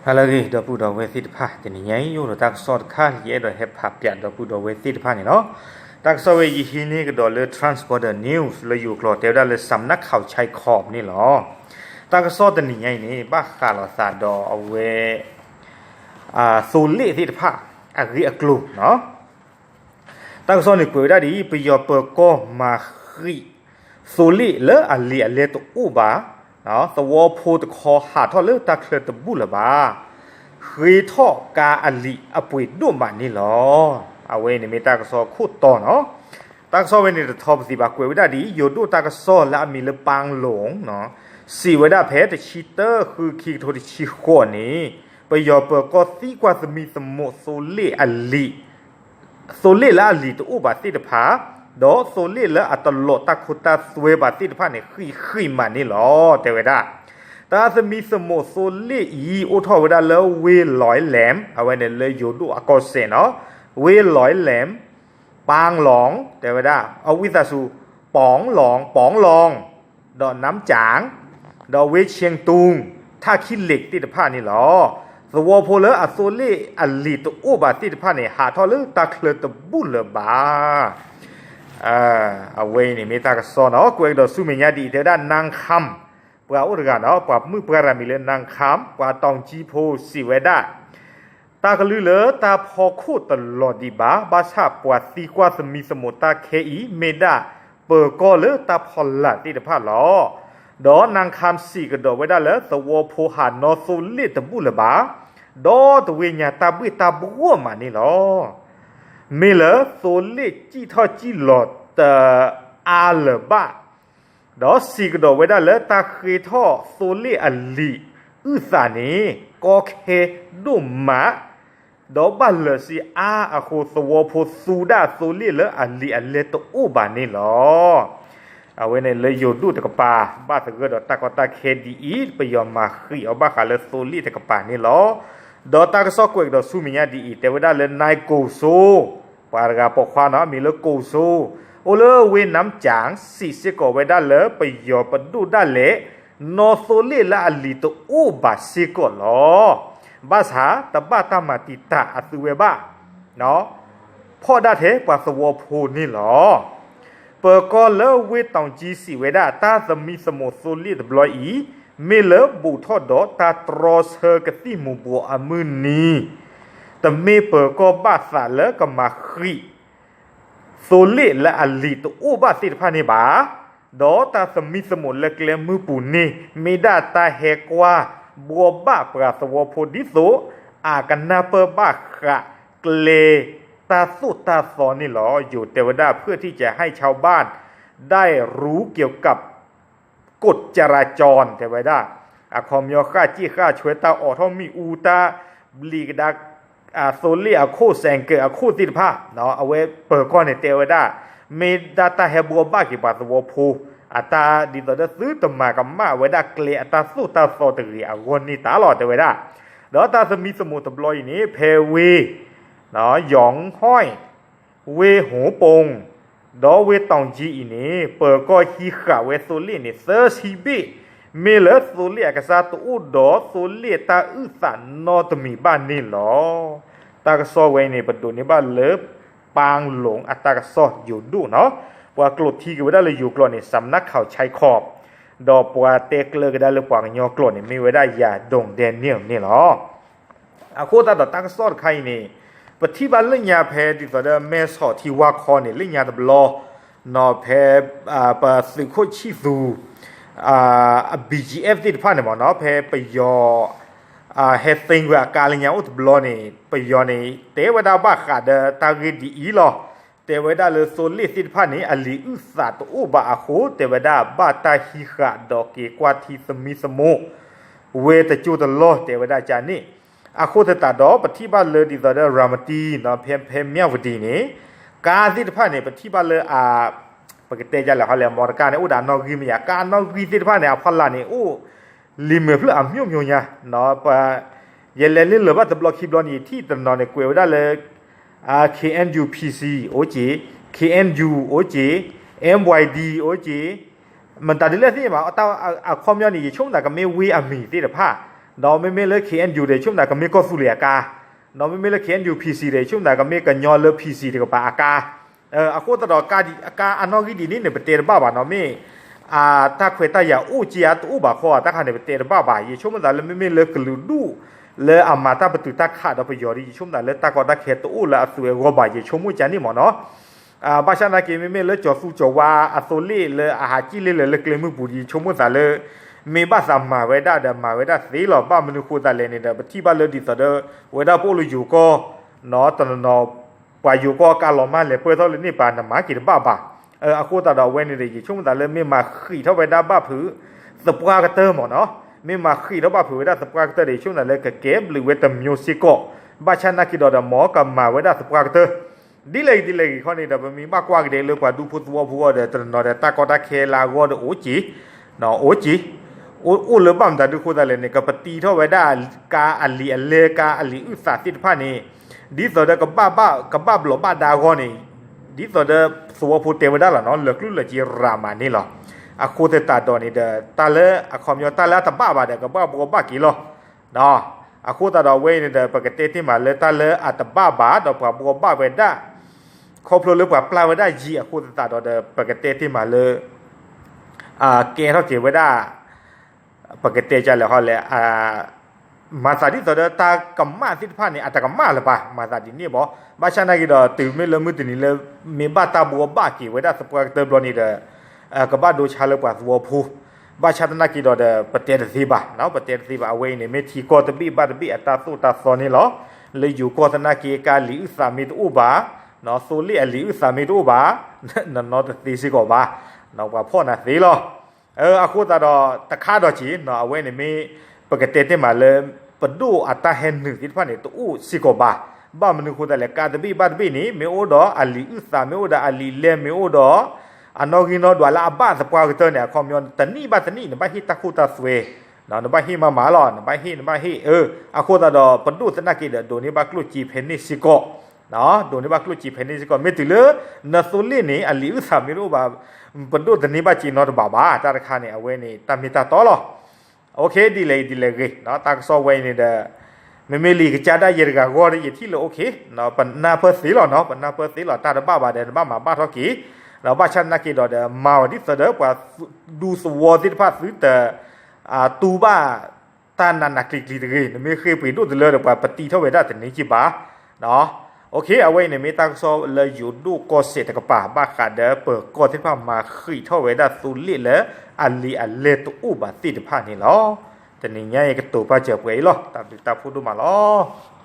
ဟါလၢအဂ့ၤ ဒီပုၢ်ဒီဝဲၢ်သ့ၣ်တဖၣ်, တနံၤညါအံၤ ယအိၣ်ဒီးတၢ်ကစီၣ်တခါ ယအဲၣ်ဒိးဟဲဖးပၠးဒီပုၢ်ဒီဝဲၢ်သ့ၣ်တဖၣ်န့ၣ်လီၤ. တၢ်ကစီၣ်ဝဲယဟံးန့ၢ်ကဒီးလၢ Transborder News လၢယိၤကျိာ်တဲဝဲဒၣ်လၢ စၣ်နၢ်ခၢၣ်ဆဲခီးန့ၣ်လီၤ. တၢ်ကစီၣ်တနံၤညါအံၤန့ၣ် ဘၣ်ဃးလိာ်သးဒီးအဝဲ သိလ့ၣ်သ့ၣ်တဖၣ် အဂ့ၢ်အကျိၤ တၢ်ကစီၣ်န့ၣ်ကွဲးဝဲဒၣ်ဒ်အံၤ, ပယီၤပၢၤကီၢ်မၤဃံး သိလ့ၣ်လၢအလံာ်အလဲတအိၣ်ဘၣ်, သဝီဖိတခီဟးထီၣ်လၢတၢ်ချၢတဘူၣ်လၢၤဘၣ်, ဃ့ထီၣ်ကါအလံာ်အပှ့ၤဒိၣ်မးန့ၣ်လီၤ. အဝဲန့ၣ်မ့ၢ်တၢ်ကစီၣ်ခိၣ်တီနီၤ. တၢ်ကစီၣ်ဝဲန့ၣ်တထီပသံးဘၣ် ကွဲးဝဲဒၣ်ဒ်အံၤ, ယိၤဒိၣ်တၢ်ကစီၣ်လၢအမံၤလၢ ပၢင်လိၣ် စံးဝဲဒၣ်ဖဲတဆံတၢ ဃု ခံကထိတဆံဃိးန့ၣ်, ပယီၤပၢၤကီၢ်သံကွၢ်သမံသမိးသိလ့ၣ်အလံာ် သိလ့ၣ်လၢအလံာ်တအိၣ်ဘၣ်သ့ၣ်တဖၣ်, ဒီးသိလ့ၣ်လၢအတလီးတၢ်ခိတၢ်သွဲဘၣ်သ့ၣ်တဖၣ်န့ၣ် ဃံးဃံးမးန့ၣ်လီၤ တဲဝဲဒၣ်. တၢ်သမံသမိးသိလ့ၣ်အံၤ အိၣ်ထီၣ်ဝဲဒၣ်လၢ ဝ့ၢ်လွဲလဲၣ်, အဝဲန့ၣ်လၢယိၤဒိၣ်အကီၢ်စဲၣ်နီၤ, ဝ့ၢ်လွဲလဲၣ်, ပၢင်လိၣ် တဲဝဲဒၣ်, အဝံသးစူၤ ပီၣ်လိၣ်, ပီၣ်လိၣ် ဒီးနၢမ်ကၠၣ်, ဒီးဝ့ၢ်ဆ့ၣ်တူၣ်, ထၣ်ခံလ့ၣ်သ့ၣ်တဖၣ်န့ၣ်လီၤ. သဝီဖိလၢအသိလ့ၣ်အလံာ်တအိၣ်ဘၣ်သ့ၣ်တဖၣ်န့ၣ် ဟးထီၣ်လၢတၢ်ချၢတဘူၣ်လၢၤဘၣ်. အဝဲအံၤန့ၣ်မ့ၢ်တၢ်ကစီၣ်နီၤ, ကွဲးကဒီးဆူမဲာ်ညါဒ်အံၤ တဲဝဲဒၣ် နၢ်ခၢမ်, ပှၤအိၣ်တဂၤနီၤ, ပှၤမုၣ်ပှၢ်တဂၤမံၤလၢ နၢ်ခၢမ်, ပှၤတီၤကၠံဖိစံးဝဲဒၣ် တၢ်ကလုၢ်လၢတၢ်ဖီခိၣ်တလီၤဒံးဘၣ်, ဘၣ်ဆၣ်ပှၤသံကွၢ်သမံသမိးတၢ်ခဲအံၤ မ့ၢ်ဒၣ်ပၢၤကီၢ်လၢတၢ်ဖီလာ်သ့ၣ်တဖၣ်လီၤ. ဒီးနၢ်ခၢမ်စံးကဒီးဝဲဒၣ်လၢ သဝီဖိဟးနီၢ်သိလ့ၣ်တဘူၣ်လၢၤဘၣ်, ဒီးတဝ့ၢ်ညါတၢ်ဘှ့ၣ်တၢ်ဘှီၣ်မးန့ၣ်လီၤ. မ့ၢ်လၢသိလ့ၣ်စံၣ်ထီၣ်စံၣ်လီၤတအါလၢၤဘၣ် ဒီးစံးကဒီးဝဲဒၣ်လၢတၢ်ဃ့ထီၣ်သိလ့ၣ်အလံာ်အုၣ်သးန့ၣ် ကီခဲဒိၣ်မး, ဒီးဘၣ်လၢာ်ဆံအါအဃိ သဝီဖိသူဒၣ်သိလ့ၣ်လၢအလံာ်အလဲတအိၣ်ဘၣ်န့ၣ်လီၤ. အဝဲန့ၣ်လၢယိၤဒိၣ်တကပၤ ဘၣ်သဂၢၢ်ဒီးတၢ်ကီတၢ်ခဲဒ်အံၤ ပယီၤမၤဃံးအီၤဘၣ်ဃးလၢသိလ့ၣ်တကပၤန့ၣ်လီၤ. ဒီးတၢ်ကစီၣ်ကွဲးကဒီးဆူမဲာ်ညါဒ်အံၤ တဲဝဲဒၣ်လၢ နၢ်ကိၣ်စိ ပှၤတဂၤပိာ်ခွါနီၤ မံၤလၢကိၣ်စိ, အိၣ်လၢဝ့ၢ်နၢမ်ကၠၣ် စံးစ့ၢ်ကီးဝဲဒၣ်လၢ ပယီၤပဒိၣ်ဒၣ်လဲာ် နီၢ်သိလ့ၣ်လၢအလံာ်တအိၣ်ဘၣ်စ့ၢ်ကီးလီၤ. ဘၣ်ဆၣ်တဘၣ်တၢ်မၤတံာ်တာ်အသုဝဲဘၣ်, ဖီၣ်ဒၣ်ထဲပှၤသဝီဖိန့ၣ်လီၤ. ပၢၤကီၢ်လၢဝ့ၢ်တီၤကၠံစံးဝဲဒၣ် တၢ်သမံသမိးသိလ့ၣ်တဘျီအံၤ မ့ၢ်လၢဘူးထီၣ်ဒီးတၢ်တြီဆၢကသံၣ်မူၤဘှီးအမုၢ်နံၤ, တမ့ၢ်ပၢၤကီၢ်ဘၣ်သးလၢကမၤဃံး သိလ့ၣ်လၢအလံာ်တအိၣ်ဘၣ်သ့ၣ်တဖၣ်န့ၣ်ဘၣ်, ဒီးတၢ်သမံသမိးလၢကျဲမုၢ်ပူၤန့ၣ် မ့ၢ်ဒၣ်တၢ်ဟဲကွၢ်ဘှီဘၣ်ပှၤသဝီဖိဒ်သိး အကနၢ်ပၢၢ်ဘၣ်ဃးကျဲတၢ်သိၣ်တၢ်သီန့ၣ်လီၤ. ယိၤတဲဝဲဒၣ် เพื่อที่จะให้ชาวบ้านได้รู้เกี่ยวกับ กฎจราจร တဲဝဲဒၣ်, အခီပညီ ဃၣ်စ့ၣ်ဃၣ်ဆွဲ တၢ်အိးထီၣ်မ့ၣ်အူ တၢ်ဘျံးကဒါ သိလ့ၣ်အခိၣ် စဲၣ်ကၢးအခိၣ်သ့ၣ်တဖၣ်, အဝဲပၢၤကီၢ်န့ၣ်တဲဝဲဒၣ် မ့ၢ်ဒၣ်တၢ်ဟဲဘှီဘၣ်က့ၤပှၤသဝီဖိ အတၢ်ဒ်သိးဒီးသုတမၤကမၣ်ဝဲဒၣ်ကျဲအတၢ်သိၣ်တၢ်သီတဂ့ၤအဂီၢ်န့ၣ်တၢ်လီၤ တဲဝဲဒၣ်. ဒီးတၢ်သမံသမိးတဘျီအံၤန့ၣ် ဖဲဝ့ၢ် ယီၤဟီၣ် ဝ့ၢ်ဟိၣ်ပိၣ် ဒီးဝ့ၢ်တီၤကၠံအံၤန့ၣ် ပၢၤကီၢ်ဟံးဃာ်ဝဲသိလ့ၣ်န့ၣ် သၢဆံဘ့ၣ်, မ့ၢ်လၢသိလ့ၣ်အကစၢ်တအိၣ်ဒီးသိလ့ၣ်တၢ်အုၣ်သးနီတမံၤဘၣ်န့ၣ်လီၤ. တၢ်ကစီၣ်ဝဲအံၤန့ၣ် ပဒိးန့ၢ်ဘၣ်လၢ ပၢင်လိၣ်အတၢ်ကစီၣ်ယိၤဒိၣ်နီၤ, ပှၤကျိာ်ထံက့ၤဝဲဒၣ်လၢယိၤကျိာ်န့ၣ် စၣ်နၢ်ခၢၣ်ဆဲခီး, ဒီးပှၤတဲကျၢၤကဒါလၢပှၤကညီကျိာ်န့ၣ် မ့ၢ်ဝဲဒၣ် ယၤဒိၣ် Daniel န့ၣ်လီၤ. အဃိသတးဒီးတၢ်ကစီၣ်တခါအံၤန့ၣ် ပထံၣ်ဘၣ်လၢညါဖဲဒ်သိးဒီး မဲဆီးထံဝါခီန့ၣ် လၢညါတဘျီ နီၤ ဖဲ ပသုးခိၣ်ဆံၣ်သူ BGF သ့ၣ်တဖၣ်န့ၣ်မ့ၢ်နီၤ ဖဲပယီၤ ဟဲသ့ဝဲအကါလၢညါအိၣ်တဘျီန့ၣ် ပယီၤန့ၣ် တဲဝဲဒၣ်ဘၣ်ဃးဒီးတၢ်ဂ့ၢ်ဒ်အံၤလီၤ. တဲဝဲဒၣ်လၢသိလ့ၣ်သ့ၣ်တဖၣ်န့ၣ် အလံာ်အုၣ်သးတအိၣ်ဘၣ်အဃိ တဲဝဲဒၣ်ဘၣ်တၢ်ဟံးဃာ်ဒီးက့ၤကွၢ်ထံသမံသမိး ဝဲတကၠိတလီၢ် တဲဝဲဒၣ်ကန့ၣ်. အဃိသတးဒီး ပထံၣ်ဘၣ်လၢဒ်သိးဒီး ရၤမတံ ဖဲ ဖဲမၠၣ်ဝတံၤန့ၣ် ကါသ့ၣ်တဖၣ်န့ၣ် ပထံၣ်ဘၣ်လၢအ ပကတဲဒ်လဲၣ်ဟီလဲၣ် မီတကါန့ၣ် အိၣ်ဒီးအနီၣ်ဂံၢ်မ့ၢ်ယါ ကါအနီၣ်ဂံၢ်သ့ၣ်တဖၣ်န့ၣ် အဖီလာ်န့ၣ် အိၣ်လံာ်မဲာ်ဖျၢၣ်အမျိုးမျိုးညါ ယလဲၤလၢလၢၢ်ဘၣ်တဘျီခံဘျီန့ၣ် ယထံၣ်တနီၤန့ၣ် ကွဲးဝဲဒၣ်လၢ KNU PC အိၣ်က့ၤ KNU အိၣ်က့ၤ MYD အိၣ်က့ၤ မတၤဒ်လဲၣ်သ့ၣ်မး အခီပညီန့ၣ် ယဆိကမိၣ်သးကမ့ၢ်ဝ့ၢ်အမံၤသ့ၣ်တဖၣ် ဒီးမ့မ့ၢ်လၢ ခ့ၣ်အဲၣ်ယူၣ် ဒီး ဆိကမိၣ်သးကမ့ၢ်ကီၢ်သူလ့ၤအကါ, ဒီးမ့မ့ၢ်လၢ ခ့ၣ်အဲၣ်ယူၣ် ဖံၣ်စံၣ် ဒီး ဆိကမိၣ်သးကမ့ၢ်ကညီလၢ ဖံၣ်စံၣ် တကပၤအကါ. အဃိသတးဒီး ကါအနီၣ်ဂံၢ်ဒ်န့ၣ်န့ၣ် ပတဲတဘၣ်ဘၣ်နီၤ, မ့ၢ် တၢ်ခွဲးတၢ်ယာ်အိၣ်က့ဧါတအိၣ်ဘၣ်ဃီဧါ တၢ်ခါန့ၣ် ပတဲတဘၣ်ဘၣ်. ယဆိကမိၣ်သးလၢမ့မ့ၢ်လၢကလုာ်ဒူၣ် လၢအမၤတၢ်ပတုာ်တၢ်ခးဒီးပယီၤဒီး ယဆိကမိၣ်သးလၢတၢ်ကီတၢ်ခဲတအိၣ်လၢအသွဲအဂီၢ်ဘၣ် ယဆိကမိၣ်ကန့ၣ်မ့ၢ်နီၤ. ဘၣ်ဆၣ်သနာ်က့ မ့မ့ၢ်လၢကၠီၤသူကၠီၤဝါအသိလ့ၣ်လၢအဟးကံၣ်လ့လၢကျဲမုၢ်ပူၤဒီး ယဆိကမိၣ်သးလၢ မ့ၢ်ဘၣ်သးမၤဝဲဒၣ်ဒီးမၤဝဲဒၣ်သ့လီၤ. ဘၣ်မနုၤဃိသတးလဲၣ်န့ၣ်ဒီး ပထံၣ်ဘၣ်လၢဒ်သိးဒီး ဝဲဒၣ်ပအိၣ်လၢယိၤကီၢ် တနီၤနီၤ ပှၤယိၤကီၢ်ကါလီၤမၢ်လဲၤပၢၢ်ထီၣ်လၢန့ၣ်ပၤ နမၤက့ၤတဘၣ်ဘၣ်. အဃိသတးဒီးအဝဲန့ၣ်ဒီး ယဆိကမိၣ်သးလၢမ့ၢ်မၤဃံးထီၣ်ဝဲဒၣ်ဘၣ်ဖုးသပှၢ်ကတၢၢ်မ့ၢ်နီၤ, မ့ၢ်မၤဃံးထီၣ်ဘၣ်ဖုးဝဲဒၣ်သပှၢ်ကတၢၢ်ဒီး ယဆိကမိၣ်သးလၢကကဲဘျုးဝဲတမျိုးစ့ၢ်ကီး. ဘၣ်ဆၣ်သနာ်က့ဒီး မ်ကမၤဝဲဒၣ်သပှၢ်ကတၢၢ် ဒ်လဲၣ်ဂ့ၤဒ်လဲၣ်ဂ့ၤခီန့ၣ်ဒီး ပမ့ၢ်ဘၣ်ကွၢ်ကဒါလၢပှၤဒူဖိသဝီဖိအဂီၢ်ဒီး တနီၤနီၤဒီး တၢ်ကီတၢ်ခဲလၢအဂီၢ်ဒီးအိၣ်က့ၤ, အိၣ်က့ၤ, အိၣ်လၢဘၣ်မတၤဒုးဃိသတးလဲၣ်န့ၣ် ကပတံထီၣ်ဝဲဒၣ်ကါအလံာ်အလဲ ကါအလံာ်အုၣ်သးသ့ၣ်တဖၣ်န့ၣ် ဒ်သိးဒီးကဘၣ်ဘျီးဘၣ်ဒါအဂီၢ်န့ၣ် ဒ်သိးဒီးသဝီဖိတဲဝဲဒၣ်လီၤနီၤ လၢာ်ကျူလၢာ်က့ၤရၤမးန့ၣ်လီၤ. အဃိသတးဒီးန့ၣ်ဒီး တၢ်လၢအခီပညီတၢ်လၢအတဘၣ်ဘၣ်ဒီး ကဘၣ်ဘှီဘၣ်က့ၤလီၤ. အဃိသတးဒီးအဝဲအံၤန့ၣ်ဒီး ပကတဲတ့ၢ်မးလၢတၢ်လၢအတဘၣ်ဘၣ် ဒီးပှၤဘှီဘၣ်ဝဲဒၣ် ခီဖျိလၢပှၤပျၢ်ဝဲဒၣ်ယံၤအဃိသတးဒီးဒီး ပကတဲတ့ၢ်မးလၢ ကဲထီၣ်က့ၤဝဲဒၣ် ပကတဲကလဲၣ်ဟီလဲၣ် မၤသးဒ်သိးဒီးတၢ်ကမၣ်သ့ၣ်တဖၣ်န့ၣ် အတကမၣ်လၢၤဘၣ် မၤသးဒ်န့ၣ်ဘၣ်. ဘၣ်ဆၣ်သနာ်က့ဒီး တုၤမ့ၢ်လၢမုၢ်တနံၤလၢ မ့ၢ်ဘၣ်တၢ်ဘှီဘၣ်က့ၤဝဲဒၣ်သပှၢ်ကတၢၢ်ဘျီန့ၣ်ဒီး ကဘၣ်ဒိဆါလၢပှၤသဝီဖိ ဘၣ်ဆၣ်သနာ်က့ဒီးဒီး ပတဲတသ့ဘၣ်, ပတဲတသ့ဘၣ်. အဝဲအံၤန့ၣ် မ့ၢ်ထံကီၢ်တဘ့ၣ်ဘၣ်တဘ့ၣ်အတၢ်သိၣ်တၢ်သီန့ၣ်လီၤ. လၢယိၤကီၢ်သနာ်က့ ကါလံာ်အုၣ်သးမ့ၢ်တအိၣ်ဘၣ်, သိလ့ၣ်အလံာ်အုၣ်သးမ့ၢ်တအိၣ်ဘၣ်, နနီတသ့စ့ၢ်ကီးဘၣ်, ပှၤဖီၣ်နၤသ့လီၤ. အဃိသတးဒီး တခါဒီးက့ၤ အဝဲန့ၣ်မ့ၢ် ပကတဲတ့ၢ်မးလၢ ပဒိၣ်အတၢ်ဟဲနုာ်သ့ၣ်တဖၣ်န့ၣ် တအိၣ်စ့ၢ်ကီးဘၣ်. ဘၣ်မနုၤဃိသတးလဲၣ် ကါတဘ့ၣ်ဘၣ်တဘ့ၣ်န့ၣ် မ့ၢ်အိၣ်ဒီးအလံာ်အုၣ်သး မ့ၢ်အိၣ်ဒီးအလံာ်လဲၢ် မ့ၢ်အိၣ်ဒီး အနီၣ်ဂံၢ်နီၣ်ဒွးလၢအဘၣ်သပှၢ်ကတၢၢ်န့ၣ် အခီပညီ တနံၣ်ဘၣ်တနံၣ် နဘၣ်ဟ့ၣ်တၢ်ခိၣ်တၢ်သွဲ, နဘၣ်ဟ့ၣ်မးမးလီၤ, နဘၣ်ဟ့ၣ် နဘၣ်ဟ့ၣ် အဃိသတးဒီး ပဒိၣ်သနာ်က့ဒီး ဒိးန့ၢ်ဘၣ်ကျိၣ်စ့ဖဲန့ၣ်စ့ၢ်ကီး, ဒိးန့ၢ်ဘၣ်ကျိၣ်စ့ဖဲန့ၣ်စ့ၢ်ကီး. မ့ၢ်တုၤလၢ နသိလ့ၣ်န့ၣ် အလံာ်အုၣ်သးမ့ၢ်တအိၣ်ဘၣ် ပဒိၣ်တန့ၢ်ဘၣ်စ့နီတဘ့ၣ်ဘၣ်. တၢ်တခါန့ၣ် အဝဲန့ၣ် တၢ်မ့ၢ်တၢ်တီလီၤ. ဒ်လဲၣ်ဒ်လဲၣ်ဂ့ၤ တၢ်ကစီၣ်ဝဲအံၤန့ၣ်ဒီး မ့မ့ၢ်လံာ်ကစၢ်ဒၣ်ယဲတဂၤအဂီၢ်ဒီး ယထံၣ်လၢအိၣ်ခ့ ပနၢ်ပၢၢ်သ့လီၤနီၤ, ပနၢ်ပၢၢ်သ့လီၤ. တၢ်တဘၣ်ဘၣ်ဒီး နဘၣ်မၤဘၣ်ထီၣ်က့ၤ, ဒီးဘၣ်ဆၣ်သနာ်က့ဒီးဒီး မၤဝဲဒ်သိးဒီး ပှၤဒူသဝီသ့ၣ်တဖၣ်သုတ တူၢ်ဘၣ်တၢ်နးနးကျံၤကျံၤတဂ့ၤ. နမ့ၢ်ဃ့ပှ့ၤဒိၣ်တလၢဒီး ပှၤပတံထီၣ်ဝဲဒၣ်တန့ၢ်က့ၤဘၣ်. အဝဲအံၤန့ၣ်မ့ၢ်တၢ်ကစီၣ်လၢယိၤဒိၣ်ကီၢ်စဲၣ်တကပၤ ဘၣ်ဃးဒီးပၢၤကီၢ်သ့ၣ်တဖၣ်မၤဃံးထီၣ်ဝဲဒၣ်သိလ့ၣ်လၢအလံာ်အလဲၢ်တအိၣ်ဘၣ်သ့ၣ်တဖၣ်န့ၣ်လီၤ. တနံၤညါအံၤကတိၤပာ်စၢၤပှဲၤအံၤလီၤ. တၢ်ဘျုးတၢ်ဖှိၣ်ဒိၣ်မးလီၤ.